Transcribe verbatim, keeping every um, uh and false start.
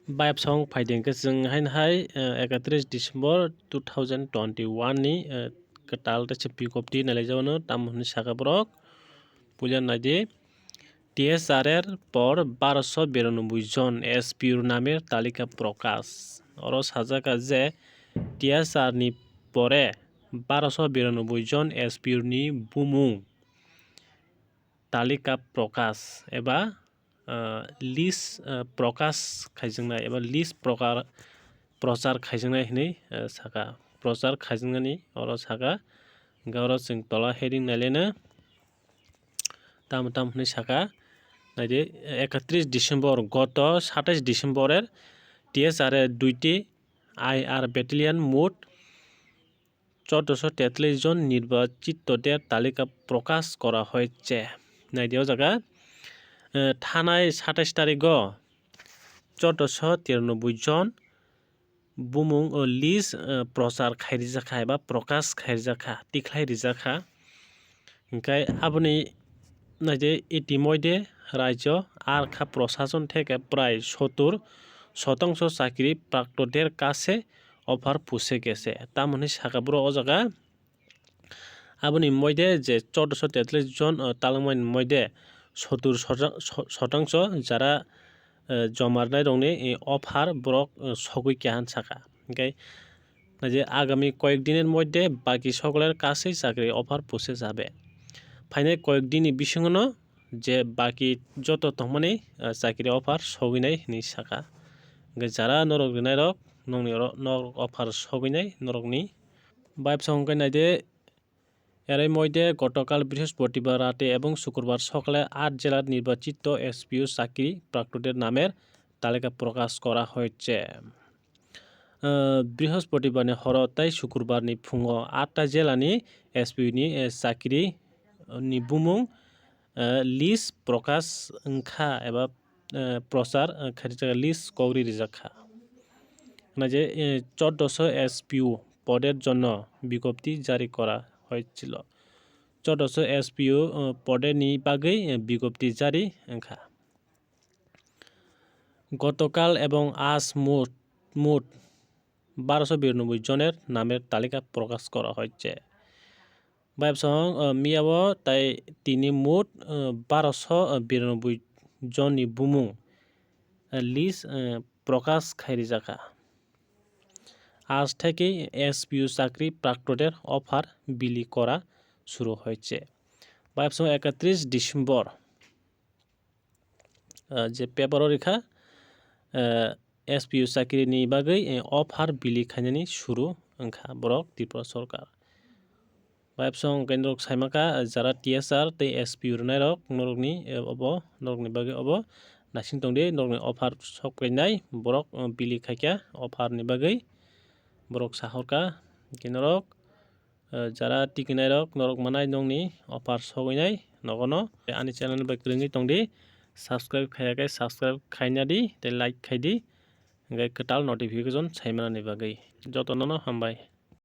Bayapsong phaidi hwnkhe chwng haino hai, eh, ekatris December two thousand twenty-one ni, eh, kwtal tei se pikopti nailaijak mano, tamo hwnwi saka borok. Puila naidi, T S R er por barosho biranoboi jon S P U namer talika prokash. Oro sajak je T S R ni pore barosho biranoboi jon S P U ni bumung talika prokash eba, ah, list, ah, prokash khaijaknai eba list prokar prochar khaijaknai hinwi, ah, saka. Prochar khaijaknani oro saka. Hwnkhe oro chwng tola heading naileno tamo tamo hinwi saka. Naidi, ekatris December, goto satais December er T S R er duiti I R battalion mot চৌদ্দশো তেত্রিশ জন নির্বাচিতদের তালিকা প্রকাশ করা হয়েছে. Naidi o jaga, eh, thanai satais tarigo চৌদ্দশো তিরানব্বই jon bumung o list, eh, prochar khai rijak kha eba prokash khai rijak kha, tikhlai rijak kha. Hwnkhe aboni naidi ইতিমধ্যে রাজ্য আর খা প্রশাসন থেকে প্রায় সত্তর শতাংশ চাকরি প্রাপ্তদের কাছে অফার পৌঁছে গেছে. Tamo hinwi saka borok o jaga. Aboni moide je চৌদ্দশো তেত্রিশ jon, o, talangmani moide সত্তর শতাংশ যারা, eh, joma rwnairokni, eh, offer borok, eh, sogwi keha saka. Hwnkhe je আগামী কয়েক দিনের মধ্যে বাকি সকলের কাছেই চাকরি অফার পৌঁছে যাবে. Phainai কয়েক দিনni bisingono je baki joto tongmani, ah, chakri offer sogwinai hinwi saka. Hwnkhe jara norok rwnairok nongni oro norok offer sogwinai norokni. Bayapsong hwnkhe naidi, এরই মধ্যে গতকাল বৃহস্পতিবার রাতে এবং শুক্রবার সকালে আট জেলার নির্বাচিত এসপিও চাকরি প্রাপ্তদের নামের তালিকা প্রকাশ করা হয়েছে. Ah, Brihospotibani horo tei Sukurbarni phungo atta jelani S P ni, eh, chakri ni bumung, eh, list prokash wngkha eba, eh, prochar, eh, khaijak list kok rijak kha. Hwnai je, eh, চৌদ্দশো S P U পদের জন্য বিজ্ঞপ্তি জারি করা হয়েছিল. চৌদ্দশো S P U, eh, পদের ni bagwi, eh, বিজ্ঞপ্তি জারি wngkha. গতকাল এবং আজ মোট, মোট বারোশো বিরানব্বই জনের নামের তালিকা প্রকাশ করা হয়েছে. Bayapsong, eh, miyao tai tini mot, eh, বারোশো বিরানব্বই jonni bumung, eh, list, eh, প্রকাশ khai rijak kha. আজ থেকে এসপিও চাকরি প্রাপ্তদের অফার বিলি করা শুরু হয়েছে. Bayapsong একত্রিশ December, ah, je paper o rikha, ah, S P U chakri ni bagwi, eh, offer bili khainani suru wngkha borok Tripura Sarkar. Bayapsong hwnkhe norok saimankha, ah, jara T S R tei S P U rwnairok norokni, eh, obo, norokni bagwi obo naising tongdi, norokni offer sok painai borok, eh, bili khaikha offer ni bagwi borok sahorkha. Hwnkhe norok, eh, jara tikinairok norok manai nongni offer sogwinai nogono. Ani channel bai kwrwngwi tongdi, subscribe khaiya khe subscribe khaina di tei like khaidi, hwnkhe kwtal notification saimanani bagwi. Jotono no hambai.